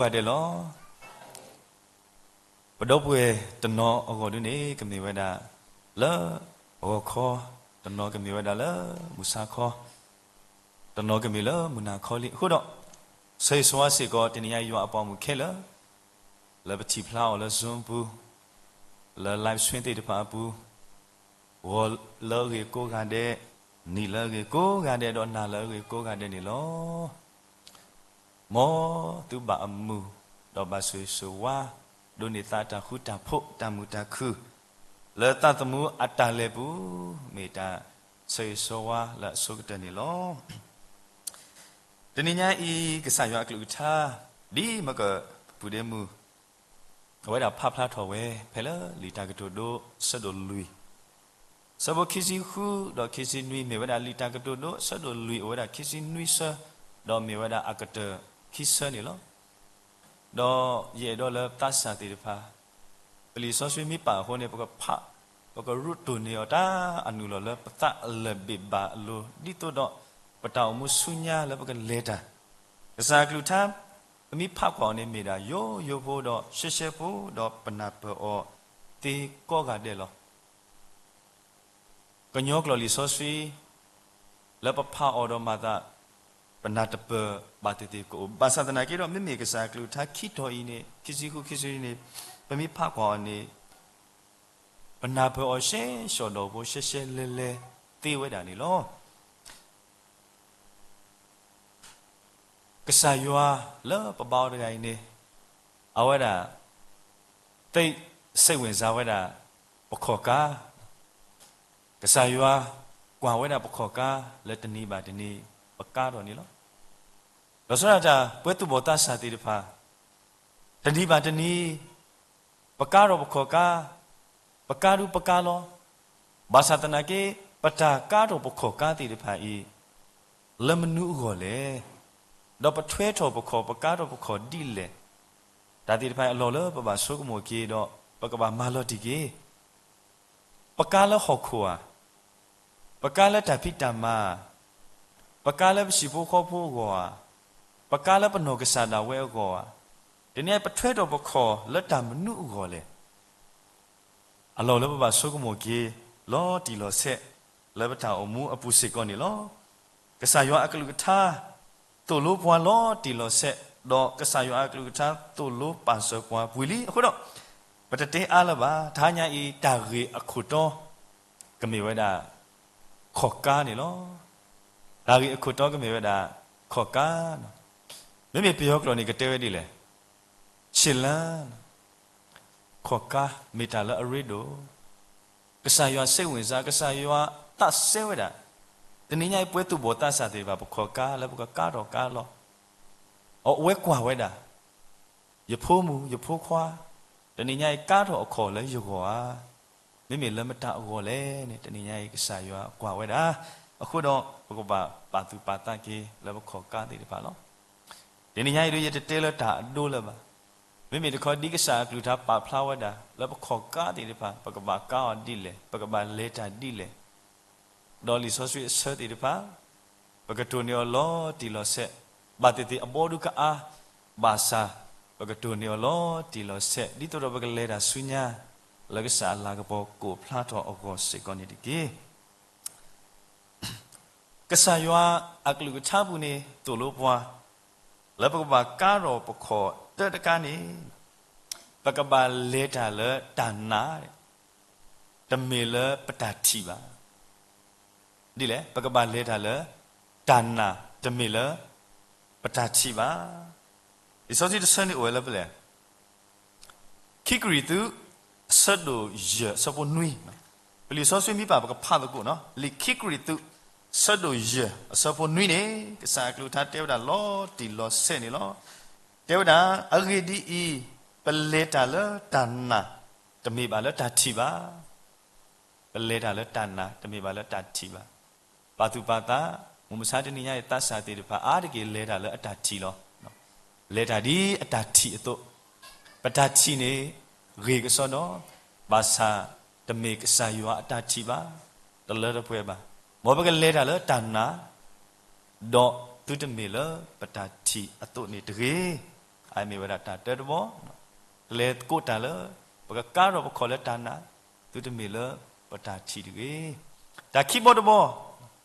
ပှၤဒဲးလီၤ. ပဒီပုၢ်ဝဲၢ်တနီၤအဂီၢ်ဒုန့ၣ် ကမ့ၢ်ဝဲဒၣ်လၢဂီၤခီ, တနီၤကမ့ၢ်ဝဲဒၣ်လၢမုၢ်ဆါခီ, တနီၤကမ့ၢ်လၢမုၢ်နၤခီလံ. အဃိဒီး ဆၢဂ့ၤဆၢဝါစ့ၢ်ကီး တနံၤညါယွၤအပှၤမုၣ်ခဲလၢာ် လၢပထံၣ်ဖျါအီၤလၢ Zoom ပူၤ, လၢ live stream သ့ၣ်တဖၣ်အပူၤ, ဂီၤလၢအဂ့ၤကိးဂၤဒဲး, နံၤလၢအဂ့ၤကိးဂၤဒဲး, ဒီးနၤလၢအဂ့ၤကိးဂၤဒဲးန့ၣ်လီၤ. မ်သုဘၣ်အမုာ်, ဒီးဘၣ်ဆိၣ်ဂ့ၤဆိၣ်ဝါ, ဒိးန့ၢ်သးတၢ်ဃူတၢ်ဖိး တၢ်မုာ်တၢ်ခုၣ်, လၢသးသမူအတၢ်လဲၤပူၤ, မ့ၢ်တၢ်ဆၢဂ့ၤဆၢဝါလၢအဆိကတၢၢ်န့ၣ်လီၤ. တနံၤညါအံၤ ကစၢ်ယွၤအကလုၢ်ကထါ ဒ်မကပူၤဒ့မုၢ် အဝဲဒၣ်ဖးဖျါထီၣ်ဝဲ ဖဲလၢလံာ်တၢ်ကတိၤဒိ အဆၢဒိၣ်လွံၢ်, အဆၢဖိခံဆံဃု ဒီးခံဆံနွံ, မ့ၢ်ဝဲဒၣ်လံာ်တၢ်ကတိၤဒိ အဆၢဒိၣ်လွံၢ် အိၣ်ဝဲဒၣ်ခံဆံနွံဆၢ, ဒီးမ့ၢ်ဝဲဒၣ်အကတၢၢ်ခံဆၢန့ၣ်လီၤ. ဒီးယအဲၣ်ဒိးလၢပသးစၢ်သ့ၣ်တဖၣ် ပလံာ်စီဆှံမ့ၢ်ပာ်အဃိန့ၣ် ပကဖး, ပကရူးတိၢ်န့ၢ်အီၤတၢ်အနုာ်လီၤလၢပသးအလၢာ်ဘ့ၣ်ဘၣ်အလိၤ ဒ်သိးဒီးပတၢ်အိၣ်မူဆူညါလၢပကလဲၤတၢ်, ကစၢ်အကလုၢ်ကထါ ပမ့ၢ်ဖးကွၢ်အီၤန့ၣ် မ့ၢ်ဒၣ်ယိယိဖိဒီးရှဲရှဲဖိ ဒီးပနၢ်ပၢၢ်အီၤသ့ကိးဂၤဒဲးလီၤ. ကညီကျိာ်လံာ်စီဆှံ လၢပဖးအီၤဒီးမၤသး ပနၢ်တပၢၢ်ဘၣ်သ့ၣ်သ့ၣ်ကအိၣ်, ဘၣ်ဆၣ်သနာ်က့ဒီး မ့မ့ၢ်ကစၢ်အကလုၢ်ကထါခံတီၤအံၤန့ၣ် ခံဆံဃု ခံဆံနွံန့ၣ် ပမ့ၢ်ဖးကွၢ်အီၤန့ၣ် ပနၢ်ပၢၢ်အီၤရှဲရှဲဒီးဖိ ရှဲရှဲလဲလဲသ့ဝဲဒၣ်န့ၣ်လီၤ. ကစၢ်ယွၤလၢပဘါအီၤတဂၤအံၤန့ၣ် အဝဲဒၣ် သ့ၣ်စ့ၣ်ဝ့ၣ်စါဝဲဒၣ် ပခီၣ်ကါ, ကစၢ်ယွၤကွၢ်ဝဲဒၣ်ပခီၣ်ကါ လၢတနံၤဘၣ်တနံၤ ပကါထီၣ်န့ၣ်လီၤ. ဒီးဆၢဒၣ်တၢ် ပှဲၤသူၣ်ဘီၣ်သးစၢ်သ့ၣ်တဖၣ် တနံၤဘၣ်တနံၤ ပကါထီၣ်ပခီၣ်ကါ, ပကါဒုပကါလီၤ. ဘၣ်ဆၣ်သနာ်က့ ပတၢ်ကါထီၣ်ပခီၣ်ကါသ့ၣ်တဖၣ်အံၤ လၢမနုၤအဂီၢ်လဲၣ်, ဒီးပထွဲထီၣ်ပခီၣ် ပကါထီၣ်ပခီၣ်ဒ်လဲၣ်, တၢ်သ့ၣ်တဖၣ်အံၤအလီၢ်လၢပဘၣ်ဆိကမိၣ်က့ၤဒီး ပကဘၣ်မၤလီၤတံၢ်က့ၤ ပကါလၢဟီၣ်ခိၣ်ဧါ, ပကါလၢတၢ်ဖံးတၢ်မၤဧါ, ပကါလၢပဟံၣ်ဖိဃီဖိအဂီၢ်ဧါ, ပကါလၢပနီၢ်ကစၢ်ဒၣ်ဝဲအဂီၢ်ဧါ, တနံၤအံၤပထွဲထီၣ်ပခီၣ်လၢတၢ်မနုၤအဂီၢ်လဲၣ်. အလီၢ်လၢပဘၣ်ဆိကမိၣ်က့ၤ လီၤတံၢ်လီၤဆဲး လၢပတၢ်အိၣ်မူအပူၤစ့ၢ်ကီးန့ၣ်လီၤ. ကစၢ်ယွၤအကလုၢ်ကထါ သိၣ်လိပှၤလီၤတံၢ်လီၤဆဲး, ဒီးကစၢ်ယွၤအကလုၢ်ကထါသိၣ်လိပာ်စၢၤပှၤပှဲၤလံ. အဃိဒီး ပတတဲအါလၢၤဘၣ်, တဟါညါအံၤ တၢ်ဂ့ၢ်အခိၣ်တီ ကမ့ၢ်ဝဲဒၣ် ခီၣ်ကါန့ၣ်လီၤ. တၢ်ဂ့ၢ်အခိၣ်တီကမ့ၢ်ဝဲဒၣ် ခီၣ်ကါ, မ့မ့ၢ်ပယီၤကျိာ်န့ၣ် ကတဲဝဲဒ်လဲၣ်, ဆ့လၢ, ခီၣ်ကါ မ့ၢ်တၢ်လၢအရ့ဒိၣ်, ကစၢ်ယွၤစ့ၣ်ဝ့ၣ်စါ, ကစၢ်ယွၤသးစဲဝဲဒၣ်, တနံၤညါအံၤ ပှဲၤသူၣ်ဘီၣ်သးစၢ်သ့ၣ်တဖၣ် ပခီၣ်ကါလၢပကကါထီၣ်ကါလီၤ. အဝဲကွၢ်ဝဲဒၣ် ယဖိမုၣ်ယဖိခွါ, တနံၤညါအံၤကါထီၣ်အခီၣ်လၢယဂီၢ်ဧါ, မ့မ့ၢ်လၢမတၤအဂီၢ်လဲၣ်န့ၣ် တနံၤညါအံၤကစၢ်ယွၤကွၢ်ဝဲဒၣ်. အဃိဒီး ပကဘၣ်ပာ်သူၣ်ပာ်သးက့ၤလၢပခီၣ်ကါသ့ၣ်တဖၣ်လီၤ. တနံၤညါအံၤဒီး ယတတဲလၢတၢ်အဒိလၢၤဘၣ်. မ့မ့ၢ်တခီ ဒ်ကစၢ်အကလုၢ်ကထါပာ်ဖျါဝဲဒၣ် လၢပခီၣ်ကါသ့ၣ်တဖၣ် ပကဘၣ်ကါအီၤဒ်လဲၣ်, ပကဘၣ်လဲၤတၢ်ဒ်လဲၣ်, ဒီးလံာ်စီဆှံအဆၢသ့ၣ်တဖၣ် ပကတိၢ်န့ၢ်အီၤလီၤတံၢ်လီၤဆဲး, ဘၣ်သ့ၣ်သ့ၣ်အဘီဒုကအါ, ဘၣ်ဆၣ် ပကတိၢ်န့ၢ်အီၤလီၤတံၢ်လီၤဆဲး ဒ်သိးဒီးပကလဲၤတၢ်ဆူညါ လၢကစၢ်အလၤကပီၤကိးဖျါထီၣ်အဂီၢ်စ့ၢ်ကီးန့ၣ်တက့ၢ်. ကစၢ်ယွၤအကလုၢ်ကထါပူၤန့ၣ် သိၣ်လိပှၤ လၢပကဘၣ်ကါထီၣ်ပခီၣ်တၢတခါန့ၣ် ပကဘၣ်လဲၤတၢ်လၢတၢ်နာ်, တမ့ၢ်လၢပတၢ်ထံၣ်ဘၣ်. ဒ်လဲၣ်, ပကဘၣ်လဲၤတၢ်လၢတၢ်နာ်, တမ့ၢ်လၢပတၢ်ထံၣ်ဘၣ်. လံာ်စီဆှံတဆၢန့ၣ်အိၣ်ဝဲလၢပလဲၣ် ခံကရံၣ်သူး အဆၢဒိၣ်ယဲၢ် အဆၢဖိနွံ, ပလံာ်စီဆှံမ့ၢ်ပာ် ပကဖးသကိးနီၤ, လံာ်ခံကရံၣ်သူး အဆၢဒိၣ်ယဲၢ် အဆၢဖိနွံန့ၣ် ကစၢ်အကလုၢ်ကထါတဲဝဲဒၣ်လီၤတံၢ်လီၤဆဲးန့ၣ်လီၤ. တဲဝဲဒၣ် အဂ့ၢ်ဒ်အံၤ, ပလဲၤတၢ်လၢတၢ်နာ်, တမ့ၢ်ဘၣ်လၢတၢ်ထံၣ်ဘၣ်. ပလဲၤတၢ်လၢတၢ်နာ်, တမ့ၢ်ဘၣ်လၢတၢ်ထံၣ်ဘၣ်. ပာ်သူၣ်ပာ်သး, မုၢ်မဆါတနံၤညါအံၤ သးစၢ်သ့ၣ်တဖၣ် အါတက့ၢ်လဲၤတၢ်လၢအတၢ်ထံၣ်လီၤ. လဲၤတၢ်ဒ်အတၢ်ထံၣ်အသိး, ပတၢ်ထံၣ်န့ၣ် ဂ့ၤကစီဒီ, ဘၣ်ဆၣ်တမ့ၢ်ကစၢ်ယွၤအတၢ်ထံၣ်ဘၣ်, တလၢတပှဲၤဘၣ်. မ်ပကလဲၤတၢ်လၢတၢ်နာ်, ဒီးသုတမ့ၢ်လၢပတၢ်ထံၣ်အသိးန့ၣ်တဂ့ၤ. အမ့ၢ်ဝဲဒၣ်တၢ်တၢတဘီ, လဲၤသကိးတၢ်လၢ ပကကါထီၣ်ပခီၣ်လၢတၢ်နာ်, သုတမ့ၢ်လၢပတၢ်ထံၣ်တဂ့ၤ. တၢ်ခံဘီတဘီ,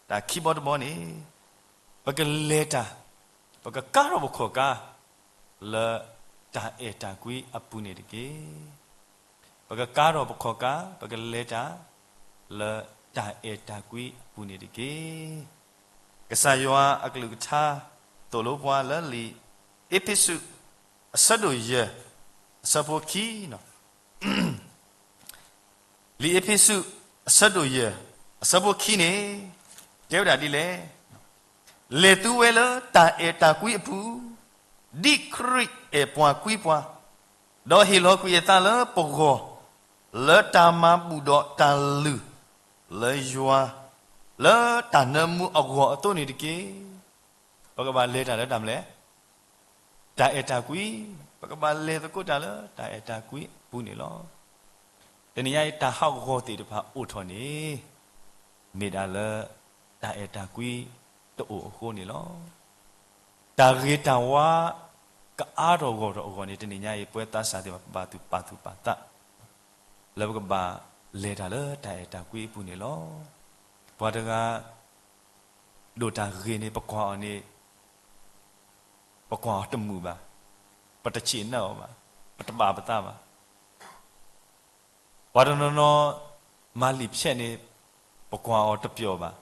တၢ်ခံဘီတဘီန့ၣ်, ပကလဲၤတၢ်, ပကကါထီၣ်ပခီၣ်ကါ လၢတၢ်အဲၣ်တၢ်ကွံအပူၤန့ၣ်တက့ၢ်. ပကကါထီၣ်ပခီၣ်ကါ, ပကလဲၤတၢ် လၢတၢ်အဲၣ်တၢ်ကွံအပူၤန့ၣ်တက့ၢ်. ကစၢ်ယွၤအကလုၢ်ကထါ သိၣ်လိပှၤလၢလံာ် အ့းဖ့းစူး အဆၢဒိၣ်ယဲၢ် အဆၢဖိခံ လံာ်အ့းဖ့းစူး အဆၢဒိၣ်ယဲၢ် အဆၢဖိခံန့ၣ် တဲဝဲဒၣ်ဒ်လဲၣ်. လဲၤသူဝဲလၢတၢ်အဲၣ်တၢ်ကွံအပူၤ, ဒ်ခရံာ်အဲၣ်ပှၤကွံပှၤ, ဒီးဟ့ၣ်လီၤကွံာ်အသးလၢပဂီၢ်, လၢတၢ်မၤဘူၣ်ဒီးတၢ်လုၢ်, လၢယွၤ, လၢတၢ်နၢမူအဂီၢ်အသိးန့ၣ်တက့ၢ်. ပကဘၣ်လဲၤတၢ်လၢတၢ်မနုၤလဲၣ်. တၢ်အဲၣ်တၢ်ကွံ, ပကဘၣ်လဲၤသကိးတၢ်လၢတၢ်အဲၣ်တၢ်ကွံအပူၤန့ၣ်လီၤ. တနံၤညါအံၤ တၢ်ဟးဂီၤသ့ၣ်တဖၣ်အိၣ်ထီၣ်န့ၣ် မ့ၢ်ဒၣ်လၢတၢ်အဲၣ်တၢ်ကွံတအိၣ်အဃိန့ၣ်လီၤ. တၢ်ဂ့ၤတၢ်ဝါကအါထီၣ်ဂီၢ်ထီၣ်အဂီၢ်န့ၣ် တနံၤညါအံၤ ပဝဲသးစၢ်သ့ၣ်တဖၣ် ပဘၣ်သူၣ်ပာ်သူၣ်ပာ်သး လၢပကဘၣ်လဲၤတၢ်လၢတၢ်အဲၣ်တၢ်ကွံအပူၤန့ၣ်လီၤ. ပှၤတဂၤ ဒိၣ်တၢ်ဂ့ၤန့ၣ် ပကွၢ်အီၤန့ၣ် ပကွၢ်အီၤတမုာ်ဘၣ်, ပတဆံးနၢအီၤဘၣ်, ပတဘၣ်ပသးဘၣ်. ပှၤတနီၤနီၤ မၤလံာ်ဖျဲးန့ၣ် ပကွၢ်အီၤတပျီာ်ဘၣ်.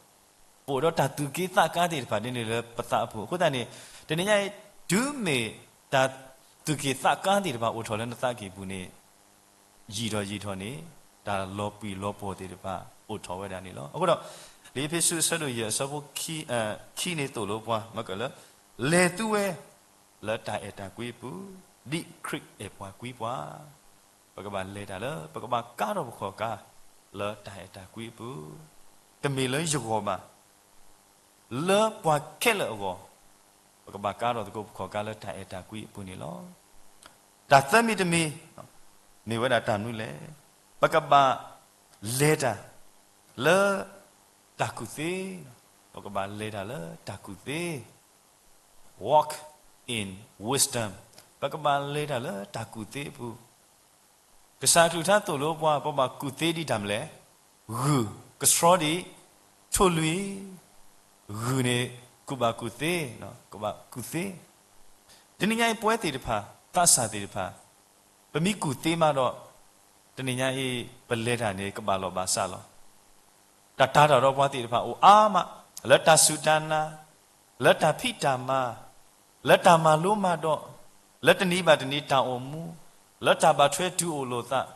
ပအိၣ်ဒီးတၢ်သူၣ်က့ၤသးကါသ့ၣ်တဖၣ်ဒ်န့ၣ်လၢပသးအပူၤအဃိသတးန့ၣ်, တနံၤညါအံၤ တုၤမ့ၢ်တၢ်သူၣ်က့ၤသးကါသ့ၣ်တဖၣ်အိၣ်ထီၣ်လၢနသးကံၢ်ပူၤန့ၣ် ယံာ်ထီၣ်ယံာ်ထီၣ်န့ၣ် တၢ်လီၤပှံၢ်လီၤပှီၢ်သ့ၣ်တဖၣ်အိၣ်ထီၣ်ဝဲဒၣ်န့ၣ်လီၤ. အဃိဒီး လံာ်အ့းဖ့းစူးအဆၢဒိၣ်ယဲၢ်အဆၢဖိခံန့ၣ်သိၣ်လိပှၤ မ့ၢ်ကလၢ လဲၤသူဝဲ လၢတၢ်အဲၣ်တၢ်ကွံအပူၤ, ဒ်ခရံာ်အဲၣ်ပှၤကွံပှၤ, ပကဘၣ်လဲၤတၢ်လၢ ပကဘၣ်ကါထီၣ်ပခီၣ်ကါ လၢတၢ်အဲၣ်တၢ်ကွံအပူၤ, တမ့ၢ်လၢယဂီၢ်ဘၣ် လၢပှၤခဲလၢာ်အဂီၢ်, ပကဘၣ်ကါထီၣ်သကိးပခီၣ်ကါလၢတၢ်အဲၣ်တၢ်ကွံအပူၤန့ၣ်လီၤ. တၢ်သၢမံၤတမံၤ မ့ၢ်ဝဲဒၣ်တၢ်မနုၤလဲၣ်. ပကဘၣ်လဲၤတၢ်လၢတၢ်ကူၣ်သ့, ပကဘၣ်လဲၤတၢ်လၢတၢ်ကူၣ်သ့, walk in wisdom, ပကဘၣ်လဲၤတၢ်လၢတၢ်ကူၣ်သ့အပူၤ ကစၢ်အကလုၢ်ကထါသိၣ်လိပှၤ ပဘၣ်ကူၣ်သ့ဒ်တၢ်မနုၤလဲၣ်. ဂုၢ်ကဆှီဒံးထိၣ်လွံၢ်, ဂုၢ်န့ၣ် ကူၣ်ဘၣ်ကူၣ်သ့, ကဘၣ်ကူၣ်သ့. တနံၤညါအံၤပဝဲသ့ၣ်တဖၣ် သးစၢ်သ့ၣ်တဖၣ် ပမ့ၢ်ကူၣ်သ့မးဒီး တနံၤညါအံၤ ပလဲၤတၢ်န့ၣ် ကဘၣ်လီၢ်ဘၣ်စးလီၤ. တၢ်တာ်တၢ်ဒီးပှၤသ့ၣ်တဖၣ်အိၣ်အါမး, လၢတၢ်စူၢ်တၢ်နာ်, လၢတၢ်ဖံးတၢ်မၤ, လၢတၢ်မၤလိမၤဒိး, လၢတနံၤဘၣ်တနံၤတၢ်အိၣ်မူ, လၢတၢ်ဘၣ်ထွဲတုၤအိၣ်လိာ်သး,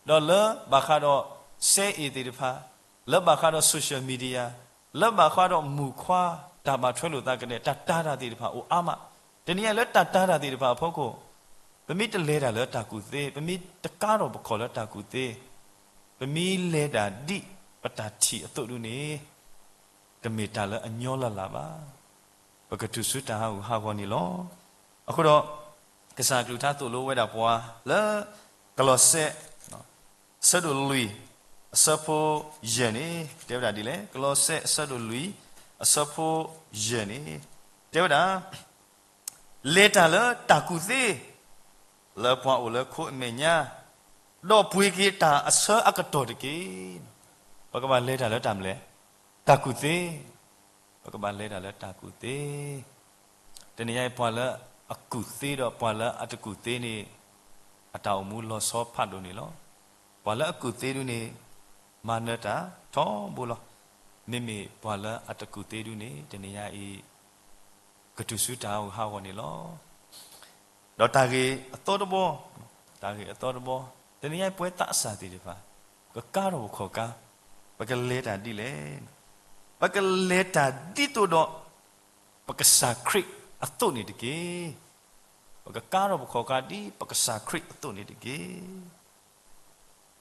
ဒီးလၢဘၣ်ဃးဒီး စဲအ့ၣ်သ့ၣ်တဖၣ်, လၢဘၣ်ဃးဒီး social media, လၢဘၣ်ဃးဒီးမုၣ်ခွါ တၢ်ဘၣ်ထွဲလိာ်သးကဒဲး တၢ်တာ်တၢ်သ့ၣ်တဖၣ်အိၣ်အါမး. တနံၤညါလၢတၢ်တာ်တၢ်သ့ၣ်တဖၣ်အဖီခိၣ် ပမ့ၢ်တလဲၤတၢ်လၢတၢ်ကူၣ်သ့, ပမ့ၢ်တကါထီၣ်ပခီၣ်လၢတၢ်ကူၣ်သ့, ပမ့ၢ်လဲၤတၢ်ဒ်ပတၢ်ထံၣ်အသိးဒုန့ၣ် တမ့ၢ်တၢ်လၢအညီလၢ်လၢ်ဘၣ်. ပကတုၤဆူတၢ်ဟးဂူာ်ဟးဂီၤန့ၣ်လီၤ. အဃိဒီး ကစၢ်အကလုၢ်ကထါသိၣ်လိဝဲဒၣ်ပှၤလၢ ကလီးစဲ အဆၢဒိၣ်လွံၢ် အဆၢဖိယဲၢ်န့ၣ် တဲဝဲဒၣ်ဒ်လဲၣ်. ကလီးစဲ အဆၢဒိၣ်လွံၢ် အဆၢဖိယဲၢ်န့ၣ် တဲဝဲဒၣ် လဲၤတၢ်လၢတၢ်ကူၣ်သ့ လၢပှၤအိၣ်လၢခိအမဲာ်ညါ, ဒီးပှ့ၤက့ၤတၢ်အဆၢအကတီၢ်တက့ၢ်. ပကဘၣ်လဲၤတၢ်လၢတၢ်မနုၤလဲၣ်. တၢ်ကူၣ်သ့. ပကဘၣ်လဲၤတၢ်လၢတၢ်ကူၣ်သ့. တနံၤညါအံၤ ပှၤလၢအကူၣ်သ့ဒီးပှၤလၢအတကူၣ်သ့န့ၣ် အတၢ်အိၣ်မူလီၤဆီဖးဒိၣ်န့ၣ်လီၤ. ပှၤလၢအကူၣ်သ့ဒုန့ၣ် မၤနၢၤတၢ်ထီဘိလီၤ. မ့မ့ၢ်ပှၤလၢအတကူၣ်သ့ဒုန့ၣ် တနံၤညါအံၤ ကတုၤဆူတၢ်ဟးဂူာ်ဟးဂီၤန့ၣ်လီၤ. ဒီးတၢ်ဂ့ၢ်အသီတဘီ, တၢ်ဂ့ၢ်အသီတဘီ, တနံၤညါအံၤပဝဲသးစၢ်သ့ၣ်တဖၣ် ကကါထီၣ်ပခီၣ်ကါ, ပကလဲၤတၢ်ဒ်လဲၣ်. ပကလဲၤတၢ်ဒ်သိးဒီး ပကစၢ်ခရံာ်အသိးန့ၣ်တက့ၢ်. ပကကါထီၣ်ပခီၣ်ကါဒ်ပကစၢ်ခရံာ်အသိးန့ၣ်တက့ၢ်.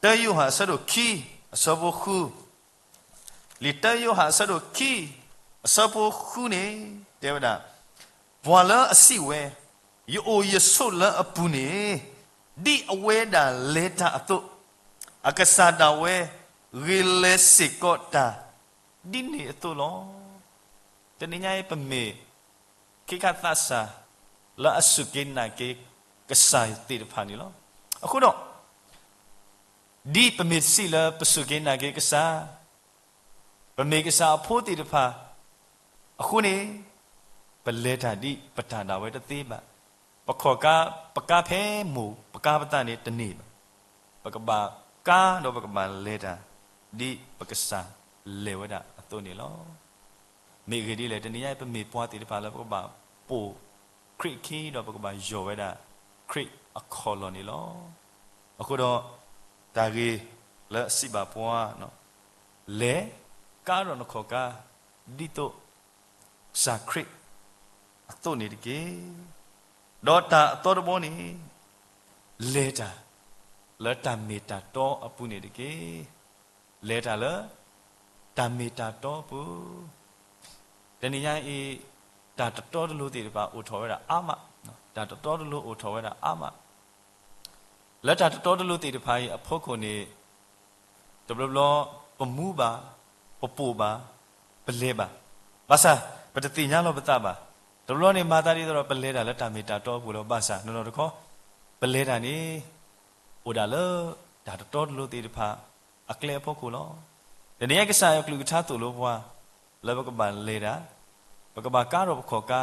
တၢယိၤဟၣ်အဆၢဒိၣ်ခံ အဆၢဖိဃု, လံာ်တၢယိၤဟၣ်အဆၢဒိၣ်ခံ အဆၢဖိဃုန့ၣ် တဲဝဲဒၣ်, ပှၤလၢအစံးဝဲ, ယအိၣ်ယဆိးလၢအပူၤန့ၣ် ဒ်အဝဲဒၣ်လဲၤတၢ်အသိး, အကစၢ်ဒၣ်ဝဲ ဂ့ၤလဲၤစ့ၢ်ကီးတၢ် ဒ်န့ၣ်အသိးလီၤ. တနံၤညါအံၤပမ့ၢ် ခ့ခါသးစၢ် လၢအစူၢ်က့ၤနာ်က့ၤကစၢ်သ့ၣ်တဖၣ်န့ၣ်လီၤ. အဃိဒီး ဒ်ပမ့ၢ်တစံးလၢပစူၢ်က့ၤနာ်က့ၤကစၢ်, ပမ့ၢ်ကစၢ်အဖိသ့ၣ်တဖၣ်အဃိန့ၣ်, ပလဲၤတၢ်ဒ်ပတၢ်ဒၣ်ဝဲတသ့ဘၣ်. ပခီၣ်ကါ, ပကါဖဲမိၢ်ပကါပသးန့ၣ်တန့ၢ်ဘၣ်. ပကဘၣ်ကါဒီးပကဘၣ်လဲၤတၢ် ဒ်ပကစၢ်လဲၤဝဲဒၣ်အသိးန့ၣ်လီၤ. မ့ၢ်အဂ့ၢ်ဒ်လဲၣ်, တနံၤညါအံၤ ပမ့ၢ်ပှၤသ့ၣ်တဖၣ်လၢပကဘၣ်ပိာ်ခရံာ်အခံဒီးပကဘၣ်ယီၢ်ဝဲဒၣ်ခရံာ်အခီၣ်လီၢ်န့ၣ်လီၤ. အဃိဒီး တၢ်ဂ့ၢ်လၢအစံးဘၣ်ပှၤ, လဲၤကါဒီးနခီၣ်ကါ ဒ်သိးကစၢ်ခရံာ်အသိးန့ၣ်တက့ၢ်. ဒီးတၢ်အသီတဘီန့ၣ် လဲၤတၢ် လၢတၢ်မ့ၢ်တၢ်တီအပူၤန့ၣ်တက့ၢ်. လဲၤတၢ်လၢတၢ်မ့ၢ်တၢ်တီအပူၤ. တနံၤညါအံၤ တၢ်တတီတလိၤသ့ၣ်တဖၣ်အိၣ်ထီၣ်ဝဲဒၣ်အါမး, တၢ်တတီတလိၤအိၣ်ထီၣ်ဝဲဒၣ်အါမး. လၢတၢ်တတီတလိၤသ့ၣ်တဖၣ်အံၤအဖီခိၣ်န့ၣ် တဘျီဘျီ ပမူဘၣ်, ပပိာ်ဘၣ်, ပလဲၤဘၣ်. ဘၣ်ဆၣ် ပတသ့ၣ်ညါလီၤပသးဘၣ်. တဘျီန့ၣ်မၤသးဒ်သိးဒီး ပလဲၤတၢ်လၢတၢ်မ့ၢ်တၢ်တီအပူၤလီၤ. ဘၣ်ဆၣ်နီၢ်နီၢ်တခီ ပလဲၤတၢ်န့ၣ် အိၣ်ဒၣ်လၢတၢ်တတီတလိၤသ့ၣ်တဖၣ်အကျဲအဖီခိၣ်လီၤ. တနံၤညါအံၤ ကစၢ်ယွၤအကလုၢ်ကထါသိၣ်လိပှၤ လၢပကဘၣ်လဲၤတၢ်, ပကဘၣ်ကါထီၣ်ပခီၣ်ကါ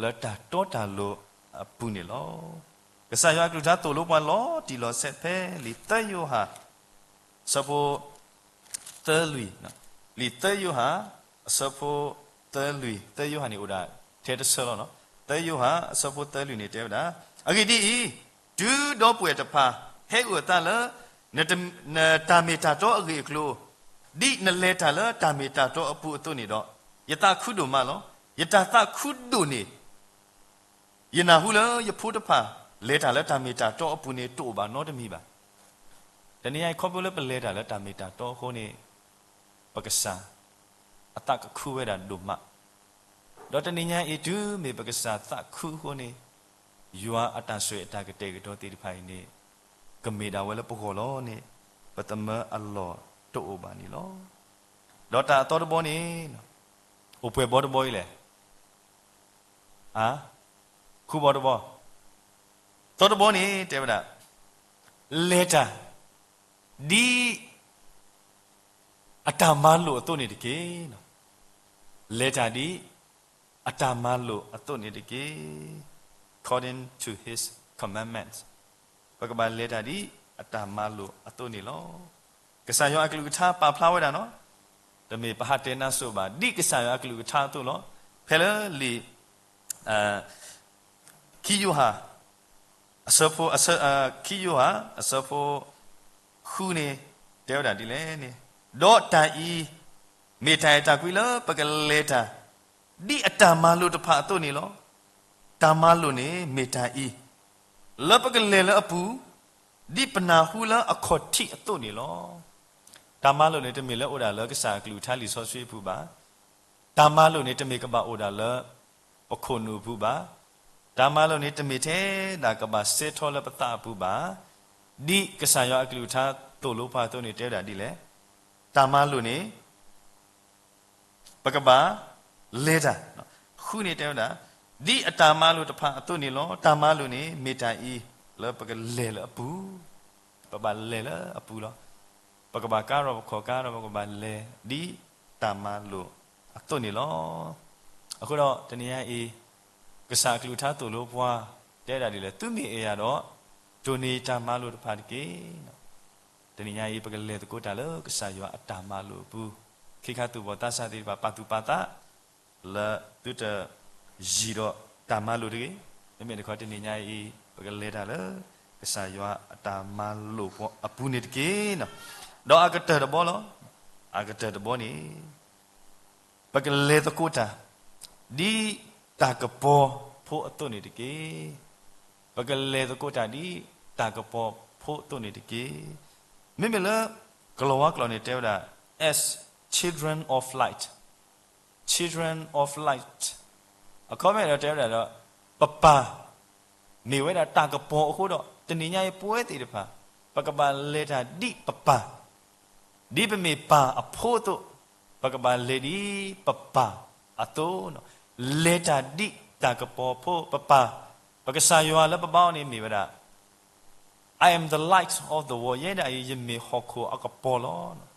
လၢတၢ်တီတၢ်လိၤအပူၤန့ၣ်လီၤ. ကစၢ်ယွၤအကလုၢ်ကထါသိၣ်လိပှၤလီၤတံၢ်လီၤဆဲးဖဲလံာ်သၢယိၤဟၣ် အဆၢဖိ သၢလွံၢ်, လံာ်သၢယိၤဟၣ် အဆၢဖိ သၢလွံၢ်, သၢယိၤဟၣ်န့ၣ်အိၣ်ဒၣ်ထဲတဆၢလီၤ. သၢယိၤဟၣ် အဆၢဖိသၢလွံၢ်န့ၣ်တဲဝဲဒၣ်, အဂ့ၢ်ဒ်အံၤ, တုၤဒီပုၢ်ဝဲၢ်တဖၣ် ဟဲအုၣ်အသးလၢ နတၢ်မ့ၢ်တၢ်တီအဂ့ၢ်အကျိၤ, ဒ်နလဲၤတၢ်လၢတၢ်မ့ၢ်တၢ်တီအပူၤအသိးန့ၣ်ဒီး, ယသးခုဒိၣ်မးလီၤ. ယတၢ်သးခုဒိၣ်န့ၢ် ယနၢ်ဟူလၢယဖိတဖၣ် လဲၤတၢ်လၢတၢ်မ့ၢ်တၢ်တီအပူၤန့ၣ် တအိၣ်ဘၣ်နီတမံၤဘၣ်. တနံၤညါအံၤ ခီဖျိလၢပလဲၤတၢ်လၢတၢ်မ့ၢ်တၢ်တီအဃိန့ၣ်, ပကစၢ် အသးကခုဝဲဒၣ်ဒိၣ်မး, ဒီးတနံၤညါအံၤ တုၤမ့ၢ်ပကစၢ်သးခုအဃိန့ၣ်, ယွၤအတၢ်ဆိၣ်ဂ့ၤအတၢ်ကတဲာ်ကတီၤသ့ၣ်တဖၣ်အံၤန့ၣ် ကမ့ၢ်ဒၣ်ဝဲလၢပဂီၢ်လီၤန့ၣ် ပသမၢအလီၢ်တအိၣ်ဘၣ်န့ၣ်လီၤ. ဒီးတၢ်အသီတဘီန့ၣ် အိၣ်ပှဲၤဘီတဘီအံၤလဲၣ်. အ, ဃုဘီတဘီ, သီတဘီန့ၣ် တဲဝဲဒၣ်, လဲၤတၢ် ဒ် အတၢ်မၤလိာ်အသိးန့ၣ်တက့ၢ်. လဲၤတၢ်ဒ် အတၢ်မၤလိာ်အသိးန့ၣ်တက့ၢ်. According to his commandments, ပကဘၣ်လဲၤတၢ်ဒ်အတၢ်မၤလိာ်အသိးန့ၣ်လီၤ. ကစၢ်ယွၤအကလုၢ်ကထါပာ်ဖျါဝဲဒၣ်နီၤ, တမ့ၢ်ပဟးတဲနါစိၤဘၣ်, ဒ်ကစၢ်ယွၤအကလုၢ်ကထါအသိးလီၤ. ဖဲလၢလံာ် ခံယိၤဟၣ် အဆၢဖိ ခံယိၤဟၣ် အဆၢဖိ ဃုန့ၣ် တဲဝဲဒၣ်ဒ်လဲၣ်န့ၣ်, ဒီးတၢ်အံၤ မ့ၢ်တၢ်အဲၣ်တၢ်ကွံလၢပကလဲၤတၢ် ဒ်အတၢ်မၤလိာ်တဖၣ်အသိးန့ၣ်လီၤ. တၢ်မၤလိာ်န့ၣ်မ့ၢ်တၢ်အံၤ, လၢပကလဲၤလၢအပူၤ, ဒ်ပနၢ်ဟူလၢအခီၣ်ထံးအသိးန့ၣ်လီၤ. တၢ်မၤလိာ်န့ၣ် တမ့ၢ်လၢအိၣ်ဒၣ်လၢကစၢ်အကလုၢ်ကထါလံာ်စီဆှံအပူၤဘၣ်. တၢ်မၤလိာ်န့ၣ် တမ့ၢ်ကဘၣ်အိၣ်ဒၣ်လၢပခိၣ်နူာ်အပူၤဘၣ်. တၢ်မၤလိာ်န့ၣ် တမ့ၢ်ထဲဒၣ်ကဘၣ်စဲထီလၢပသးအပူၤဘၣ်. ဒ်ကစၢ်ယွၤအကလုၢ်ကထါသိၣ်လိပှၤအသိးန့ၣ် တဲဝဲဒၣ်ဒ်လဲၣ်, တၢ်မၤလိာ်န့ၣ် ပကဘၣ်လဲၤတၢ်, ဃုန့ၣ်တဲဝဲဒၣ်, ဒ်အတၢ်မၤလိာ်တဖၣ်အသိးန့ၣ်လီၤ. တၢ်မၤလိာ်န့ၣ် မ့ၢ်တၢ်အံၤ လၢပကလဲၤလၢအပူၤ, ပဘၣ်လဲၤလၢအပူၤလီၤ. ပကဘၣ်ကါထီၣ်ပခီၣ်ကါဒီး ပကဘၣ်လဲၤဒ်တၢ်မၤလိာ်အသိးန့ၣ်လီၤ. အဃိဒီးတနံၤညါအံၤ ကစၢ်အကလုၢ်ကထါသိၣ်လိပှၤ တဲဒၣ်ဒ်လဲၣ်, သုမ့ၢ်အဲၣ်ယၤဒီး တိၢ်န့ၢ်တၢ်မၤလိာ်တဖၣ်တက့ၢ်. တနံၤညါအံၤ ပကလဲၤသကိးတၢ်လၢကစၢ်ယွၤအတၢ်မၤလိာ်အပူၤ, ခ့ခါသူၣ်ဘီၣ်သးစၢ်သ့ၣ်တဖၣ် ပာ်သူၣ်ပာ်သး လၢသုတယံၤဒီးတၢ်မၤလိာ်တဂ့ၤ. မ့မ့ၢ်တခီ တနံၤညါအံၤ ပကလဲၤတၢ်လၢ ကစၢ်ယွၤအတၢ်မၤလိာ်အပူၤန့ၣ်တက့ၢ်. ဒီးအကတၢၢ်တဘီလီၤ. အကတၢၢ်တဘီန့ၣ် ပကလဲၤသကိးတၢ် ဒ်တၢ်ကပီၤဖိအသိးန့ၣ်တက့ၢ်. ပကလဲၤသကိးတၢ်ဒ်တၢ်ကပီၤဖိအသိးန့ၣ်တက့ၢ်. မ့မ့ၢ်လၢ ကလီၤဝါကျိာ်န့ၣ်တဲဝဲဒၣ် as children of light, children of light. အခီပညီဒီးတဲဝဲဒၣ်ဒီး ပပၢ် မ့ၢ်ဝဲဒၣ်တၢ်ကပီၤအဃိဒီး တနံၤညါအံၤပဝဲသ့ၣ်တဖၣ် ပကဘၣ်လဲၤတၢ်ဒ်ပပၢ်, ဒ်ပမ့ၢ်ပၢ်အဖိအသိး, ပကဘၣ်လဲၤဒ်ပပၢ်အသိး, လဲၤတၢ်ဒ် တၢ်ကပီၤဖိ ပပၢ်, ပကစၢ်ယွၤလၢပဘါအီၤန့ၣ်မ့ၢ်ဝဲဒၣ် I am the light of the world, ယဲဒၣ်အံၤ ယမ့ၢ်ဟီၣ်ခိၣ်အကပီၤလီၤ.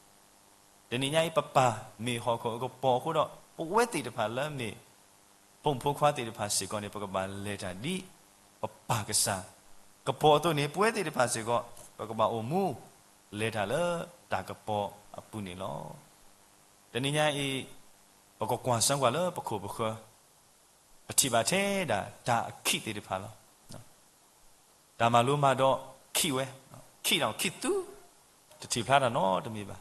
တနံၤညါအံၤ ပပၢ်မ့ၢ်ဟီၣ်ခိၣ်အကပီၤအဃိဒီး ပဝဲသ့ၣ်တဖၣ်လၢမ့ၢ် ပိာ်မုၣ်ဖိခွါသ့ၣ်တဖၣ်စ့ၢ်ကီးန့ၣ် ပကဘၣ်လဲၤတၢ်ဒ်ပပၢ်ကစၢ်ကပီၤအသိးန့ၣ် ပဝဲသ့ၣ်တဖၣ်စ့ၢ်ကီး ပကဘၣ်အိၣ်မူလဲၤတၢ်လၢတၢ်ကပီၤအပူၤန့ၣ်လီၤ. တနံၤညါအံၤ ပကကွၢ်စၢကွၢ်လၢပခိၣ်ပဃၢၤ ပထံၣ်ဘၣ်ထဲဒၣ်တၢ်အခံးသ့ၣ်တဖၣ်လီၤ. တၢ်မၤလိမၤဒိးခံးဝဲ, ခံးဒီးခံးသူ, တထံၣ်ဖျါတၢ်နီတမံၤဘၣ်.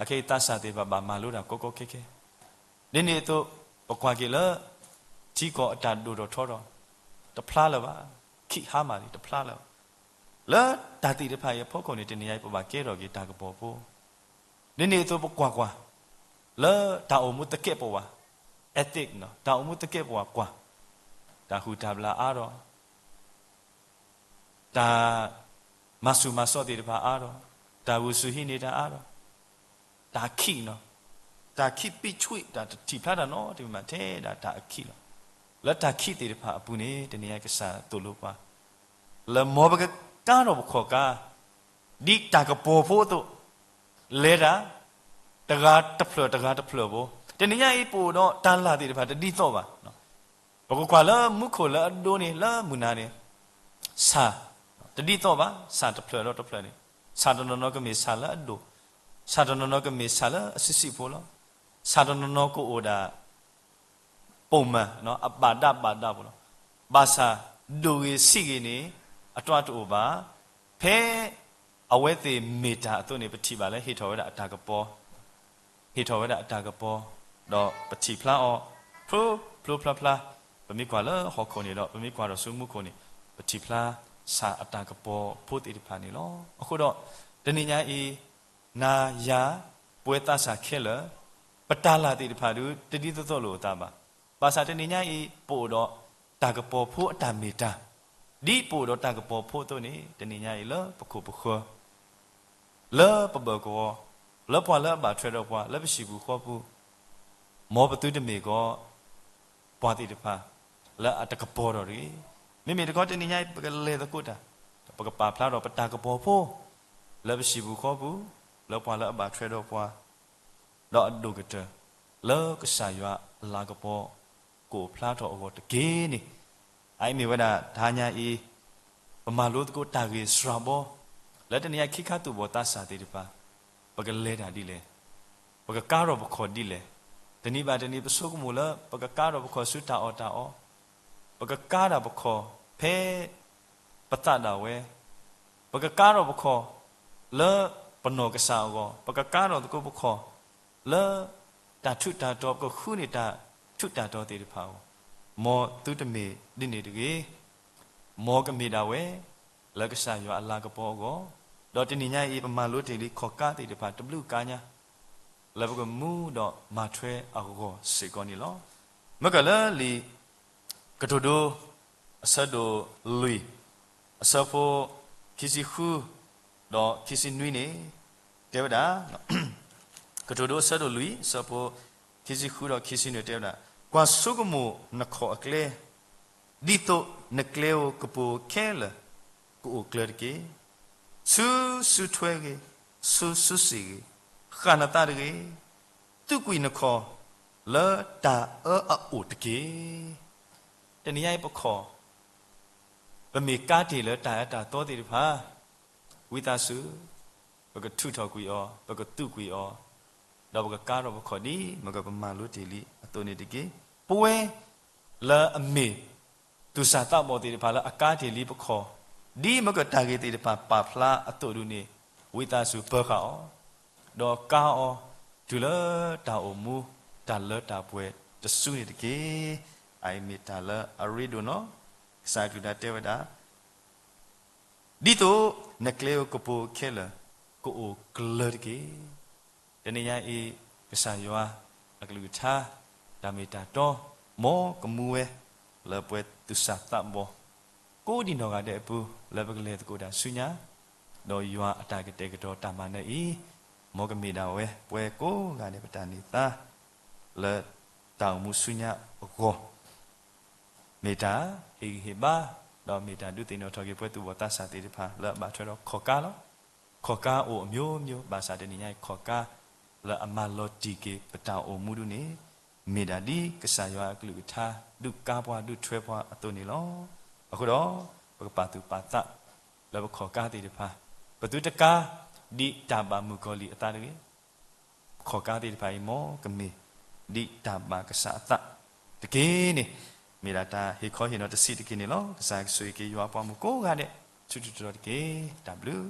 အခဲအံၤသးစၢ်သ့ၣ်တဖၣ်ဘၣ်မၤလိတၢ်ကီကီခဲခဲ, ဒ်န့ၣ်အသိး ပကွၢ်က့ၤလၢ ထံကီၢ်အတၢ်ဒိၣ်ထီၣ်ထီထီၣ် တဖျါလၢၤဘၣ်, ခံးဟါမၢ်လံ တဖျါလၢၤဘၣ်. လၢတၢ်သ့ၣ်တဖၣ်အံၤအဖီခိၣ်န့ၣ် တနံၤညါအံၤ ပဘၣ်ကဲထီၣ်က့ၤတၢ်ကပီၤဖိ ဒ်န့ၣ်အသိးပကွၢ်ကွၢ် လၢတၢ်အိၣ်မူသကဲးပဝး, ethic တၢ်အိၣ်မူသကဲးပဝးကွၢ်, တၢ်ဟုၣ်တၢ်ဘျၣ်အါထီၣ်, တၢ်မၤဆူၣ်မၤစီးသ့ၣ်တဖၣ်အါထီၣ်, တၢ်ဂုာ်ဆူၣ်ဟံးန့ၢ်တၢ်အါထီၣ်, တၢ်ခံးနီၤ, တၢ်ခံးပံးဆွံး တၢ်တထံၣ်ဖျါတၢ်နီတမံၤဘၣ်ထဲဒၣ်တၢ်အခံးလီၤ. လၢတၢ်ခံးသ့ၣ်တဖၣ်အပူၤန့ၣ် တနံၤညါကစၢ်သိၣ်လိပှၤ လၢမ်ပကကါထီၣ်ပခီၣ်ကါ ဒ်တၢ်ကပီၤဖိအသိး, လဲၤတၢ် တဂၤတဖျၢၣ်တဂၤတဖျၢၣ်ဖိ, တနံၤညါအံၤ ပအိၣ်ဒီးတၢ်လၢ်သ့ၣ်တဖၣ်တဒ်သိးဘၣ်. ပကကွၢ်လၢမူခိၣ်လၢအဒိန့ၣ် လၢမုၢ်နၤန့ၣ် ဆၣ်တဒ်သိးဘၣ်, ဆၣ်တဖျၢၣ်ဒီးတဖျၢၣ်န့ၣ်, ဆၣ်တနီၤနီၤကမ့ၢ်ဆၣ်လၢအဒိၣ်, ဆၣ်တနီၤနီၤကမ့ၢ်ဆၣ်လၢအဆံးဆံးဖိလီၤ. ဆၣ်တနီၤနီၤကအိၣ်ဒၣ် ပိာ်မၢၢ် အဘၣ်ဒၣ်ဘၣ်ဒၣ်ဖိလီၤ. ဘၣ်ဆၣ်ဒိၣ်ဂ့ၤဆံးဂ့ၤန့ၣ် အတြီတအိၣ်ဘၣ်. ဖဲအဝဲသ့ၣ်မ့ၢ်တၢ်အသိးန့ၣ် ပထံၣ်ဘၣ်လၢဟ့ၣ်ထီၣ်ဝဲဒၣ်အတၢ်ကပီၤ, ဟ့ၣ်ထီၣ်ဝဲဒၣ်အတၢ်ကပီၤ, ဒီးပထံၣ်ဖျါအီၤ ဖျိဖျိဖျါဖျါ, ပမ့ၢ်ကွၢ်လၢဟီၣ်ခိၣ်န့ၣ်ဒီး ပမ့ၢ်ကွၢ်ဒီးဆူမူခိၣ်န့ၣ် ပထံၣ်ဖျါဆၣ်အတၢ်ကပီၤဖိသ့ၣ်တဖၣ်န့ၣ်လီၤ. အဃိဒီး တနံၤညါအံၤ နၤယၤ ပဝဲသးစၢ်ခဲလၢာ် ပတၢ်လၢ်သ့ၣ်တဖၣ်ဒုး တဒ်သိးသိးလိာ်အသးဘၣ်. ဘၣ်ဆၣ်တနံၤညါအံၤ ပအိၣ်ဒီးတၢ်ကပီၤဖိအတၢ်မ့ၢ်တၢ်, ဒ်ပအိၣ်ဒီးတၢ်ကပီၤဖိအသိးန့ၣ် တနံၤညါအံၤလၢပခိၣ်ပဃၢၤ လၢပဘၢၣ်ကဝီၤ, လၢပှၤလၢအဘၣ်ထွဲဒီးပှၤ လၢပဟံၣ်ပူၤဃီပူၤ, မ်ပသုတမ့ၢ်ကီး ပှၤသ့ၣ်တဖၣ် လၢအတကပီၤဒီးတဂ့ၤ. မ့မ့ၢ်တခီ တနံၤညါအံၤ ပကလဲၤသကိးတၢ်, ပကပာ်ဖျါထီၣ်ပတၢ်ကပီၤဖိ လၢပဟံၣ်ပူၤဃီပူၤ, လၢပှၤလၢအဘၣ်ထွဲဒီးပှၤ ဒီးအဒိၣ်ကတၢၢ် လၢကစၢ်ယွၤအလၤကပီၤ ကအိၣ်ဖျါထီၣ်အဂီၢ်တက့ၢ်န့ၣ်, အအံၤမ့ၢ်ဝဲဒၣ်တဟါညါအံၤ ပမၤလိသကိးတၢ်ဂ့ၢ်စှၤဘီ, လၢတနံၤညါခံခါသူၣ်ဘီၣ်သးစၢ်သ့ၣ်တဖၣ် ပကလဲၤတၢ်ဒ်လဲၣ်, ပကကါထီၣ်ပခီၣ်ဒ်လဲၣ်, တနံၤဘၣ်တနံၤ ပဆိကမိၣ်လၢ ပကကါထီၣ်ပခီၣ်ဆူတၢ်အီၣ်တၢ်အီ, ပကကါတၢ်ပခီၣ်ဖဲ ပသးဒၣ်ဝဲ, ပကကါထီၣ်ပခီၣ်လၢပနီၢ်ကစၢ်အဂီၢ်, ပကကါထီၣ်သကိးပခီၣ် လၢတၢ်ထူးတၢ်တီၤ ပကဃုန့ၢ်တၢ်ထူးတၢ်တီၤသ့ၣ်တဖၣ်အဂီၢ်, မ်သုတမ့ၢ်ဒ်န့ၣ်တဂ့ၤ, မ်ကမ့ၢ်ဒၣ်ဝဲ လၢကစၢ်ယွၤအလၤကပီၤအဂီၢ်, ဒီးတနံၤညါအံၤ ပမၤလိတ့ၢ်လံခီၣ်ကါသ့ၣ်တဖၣ် တဘျုးကါညါ လၢပကမူဒီးမၤထွဲအဂီၢ်စ့ၢ်ကီးန့ၣ်လီၤ. မ့ၢ်ကလၢလံာ် ကတိၤဒိ အဆၢဒိၣ်လွံၢ် အဆၢဖိ ခံဆံဃု ဒီးခံဆံနွံန့ၣ် တဲဝဲဒၣ်, ကတိၤဒိအဆၢဒိၣ်လွံၢ် အဆၢဖိ ခံဆံဃုဒီးခံဆံနွံတဲဝဲဒၣ်, ကွၢ်ဆိကမိၣ်နခီၣ်အကျဲ ဒ်သိးနကျဲဧိၤကပိၤခဲလၢာ် ကအိၣ်ကျၢၤတက့ၢ်. ဆူစုထွဲဂ့ၤ, ဆူစုစ့ၣ်ဂ့ၤ, ဃၣ်နသးတဂ့ၤ, သူးကွံာ်နခီၣ်လၢတၢ်အၢအအိၣ်တက့ၢ်. တနံၤညါအံၤပခီၣ် ပမ့ၢ်ကါတ့ၢ်လၢတၢ်အၢတၢ်သီသ့ၣ်တဖၣ် ဝံသးစူၤ ပကထုးထီၣ်ကွံာ်အီၤ, ပကသူးကွံာ်အီၤ, ဒီးပကကါထီၣ်ပခီၣ်ဒ်မ့ၢ်ကပမၤလိတ့ၢ်လံအသိးန့ၣ်တက့ၢ်. ပဝဲလၢအမ့ၢ်သူၣ်စၢ်သးဘီၣ်သ့ၣ်တဖၣ်လၢအကါတ့ၢ်လံပခီၣ် ဒ်မ့ၢ်ကတၢ်ဂ့ၢ်သ့ၣ်တဖၣ်ပာ်ဖျါအသိးဒုန့ၣ် ဝံသးစူၤပၢၤဃာ်အီၤ, ဒီးကါအီၤတုၤလၢတၢ်အိၣ်မူတၢ်လၢတၢ်ပှဲၤတစုန့ၣ်တက့ၢ်. အအံၤမ့ၢ်တၢ်လၢအရ့ဒိၣ်နီၤ, ကစၢ်အကလုၢ်ကထါတဲဝဲဒၣ် ဒ်သိးနကျဲဧိၤကပိၤခဲလၢာ် ကအိၣ်ကျၢၤတက့ၢ်. တနံၤညါအံၤ ကစၢ်ယွၤအကလုၢ်ကထါ တၢ်မ့ၢ်တၢ်တီ မ်ကမူဝဲလၢပှဲၤသူၣ်စၢ်သးဘီၣ် ကိးဒံးနီၢ်ဂၤဒဲးအပူၤ လၢပကလဲၤသကိးတၢ်ဆူညါ, ဒီးယွၤအတၢ်ကတဲာ်ကတီၤတၢ်မၤနၢၤအံၤ မ်ကမ့ၢ်ဒၣ်ဝဲပှဲၤကိးဂၤဒဲးပတၢ်န့ၢ်သါ လၢတၢ်အိၣ်မူဆူညါအဂီၢ် မ့ၢ်တၢ်ဟ့ၣ်ဂံၢ်ဟ့ၣ်ဘါ, ဒီးမ့ၢ်တၢ်ဒုးသ့ၣ်နီၣ်ထီၣ်က့ၤပဝဲသူၣ်ဘီၣ်သးစၢ်သ့ၣ်တဖၣ် လၢအဘၣ်ထွဲဒီးခီၣ်ကါလီၤ. ခီၣ်ကါအိၣ်အမျိုးမျိုး, ဘၣ်ဆၣ်တနံၤညါအံၤ ခီၣ်ကါလၢအမၤလီၤတံၢ်က့ၤပတၢ်အိၣ်မူဒုန့ၣ်, မ့ၢ်ဒၣ်ဒ်ကစၢ်ယွၤအကလုၢ်ကထါ ဒုးကါပှၤဒုးထွဲပှၤအသိးန့ၣ်လီၤ. အဃိဒီး ပကပာ်သူၣ်ပာ်သး လၢပခီၣ်ကါသ့ၣ်တဖၣ်, ပသုတကါဒ်တၢ်ဘၣ်မုၣ်ကီၤလံၢ်အသးတဂ့ၤ. ခီၣ်ကါသ့ၣ်တဖၣ်အံၤ မ်ကမ့ၢ်ဒ်တၢ်ဘၣ်ကစၢ်အသးတက့ၢ်န့ၣ်, မ့ၢ်ဒၣ်တၢ်ဟ့ၣ်ခီဟ့ၣ်နီၤတဆံးတက့ၢ်န့ၣ်လီၤ. ကစၢ်ကဆိၣ်ဂ့ၤက့ၤယွၤအပှၤမုၣ်ကိးဂၤဒဲး ဆူတတီၤတက့ၢ်. တၢ်ဘျုး